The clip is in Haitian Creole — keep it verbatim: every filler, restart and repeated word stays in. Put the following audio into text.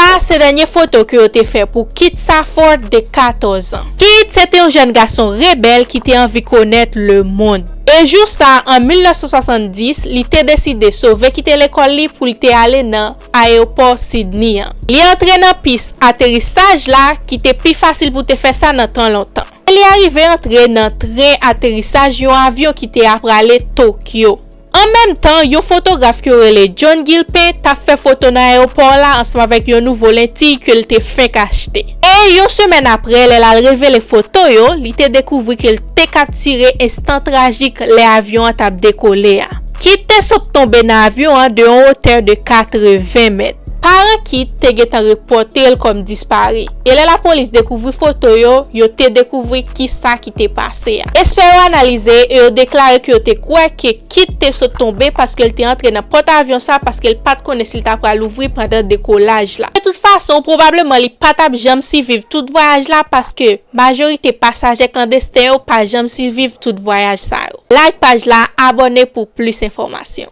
Sa a se dènye foto ke yo te fè pou Kit Safford de katòz an. Kit se te yon jèn gason rebèl ki te anvi konèt lemonn. E jou sa a, an mil nèf san swasanndis, li te deside sove kite lekòl li pou l te ale nan ayewopò Sydney an. Li antre nan pis aterisaj la, ki te pi fasil pou te fè sa nan tan lontan. E li arive antre nan tren aterisaj yon avyon ki te ap prale Tokyo. An menm tan, yon fotograf ke yo rele John Gilpin t ap fè foto nan ayewopò la ansanm avèk yon nouvo lentiy ke l te fenk achte. E yon semèn apre, lè l al revele foto yo, li te dekouvri ke l te kaptire enstan trajik lè avyon an t ap dekole a. Kit te sot tonbe nan avyon an de yon wotè de katreven mèt. Paran Kit te gentan repòte l kòm dispare. E lè lapolis dekouvri foto yo, yo te dekouvri kisa ki te pase a. Ekspè yo analize e yo deklare ke yo te kwè ke Kit te sot tonbe paske l te antre nan pòt avyon sa paske l pa t konnen si l ta pral ouvri pandan dekolaj la. De tout fason, pwobableman li pa t ap janm siviv tout vwayaj la paske majorite pasaje klandesten yo pa janm siviv tout vwayaj sa yo. Like paj la, abòne pou plis enfòmasyon.